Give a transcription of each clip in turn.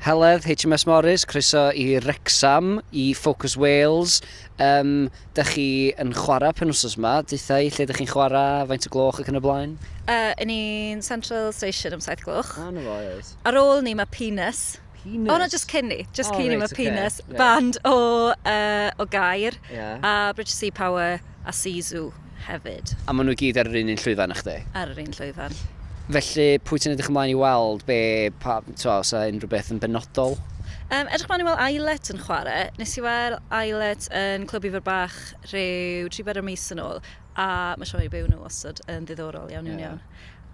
Heledd, HMS Morris, croeso i Wrecsam, i Focus Wales. Dych chi yn chwarae penwythnos yma, deutha i lle dych chi'n chwarae, faint o gloch ac yn y blaen? Yn ni'n Central Station am 7 gloch. Ah, na fo, reit. Ar ôl ni mae Penis. Penis? O na, just cyn ni. Just oh, cyn ni reit, mae okay. Penis. Yeah. Band o Gaer yeah. A British Sea Power a Sea Zoo hefyd. A maen nhw gyd ar yr un un llwyfan â chdi? Ar yr un llwyfan. Felly, pwy ti'n edrych ymlaen i weld, be, pa, t'mo, oes 'na unrhyw beth yn benodol? Edrych ymlaen i weld Islet yn chwarae. Nes i weld Islet yn Clwb Ifor Bach rhyw 3-4 mis yn ôl, a mae sioe byw nhw wastad yn ddiddorol iawn, iawn, iawn.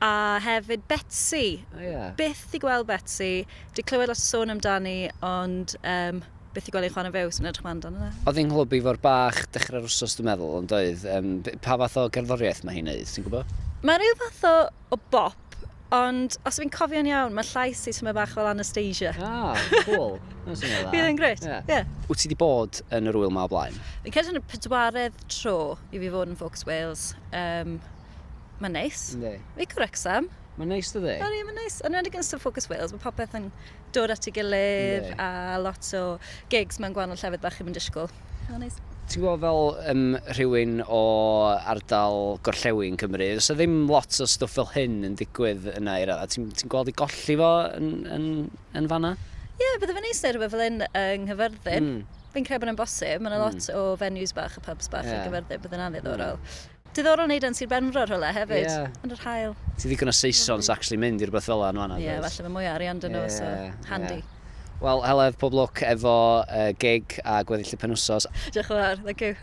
A hefyd Betsi. Oh, yeah. Byth i gweld Betsi. Di clywed lot o sôn amdani, ond byth i gweld ei chwarae fyw, so fi'n edrych ymlaen amdano fe. Oedd hi'n Nghlwb Ifor Bach dechrau'r wsos dwi'n meddwl, ond oedd? Pa fath o gerddoriaeth mae hi'n neud, ti'n gwybod? Mae rhyw fath o bop, ond os fi'n cofio'n iawn, mae llais hi tymed bach fel Anastasia. Ah, cool. Mae'n swnio dda. Bydd yn grêt, ie. Yeah. Wyt ti wedi bod yn yr ŵyl 'ma o blaen? Fi'n credu yn y pedwaredd tro i fi fod yn Focus Wales. Mae'n neis. Yndi. Fi'n licio Wrecsam. Mae'n neis dydi? Yndi, mae'n neis. Yn enwedig yn ystod Focus Wales, mae popeth yn dod at ei gilydd a lot o gigs mewn gwahanol llefydd bach chi'm yn disgwyl. Mae'n neis. Ti'n gwybod fel rhywun o ardal gorllewin Cymru, does 'na ddim lot o stwff fel hyn yn digwydd yna i raddau. Ti'n ti gweld ei golli fo yn fanna? Ie, yeah, bydde fe'n neis neud rhywbeth fel hyn yng Nghaerfyrddin. Fi'n credu bod e'n bosib. Mae yna lot o venues bach a pubs bach yn Gaerfyrddin, bydde hynna'n ddiddorol. Diddorol wneud e'n Sir Benfro rhywle hefyd. Yn yr haul. Ti ddigon o Saeson sy'n actually mynd i rhywbeth fel 'na yn fan'na. Ie, yeah, falle mae mwy o arian 'da nhw, so handy. Wel, Heledd, pob lwc efo gig a gweddill y penwsos. Diolch yn fawr, thank you.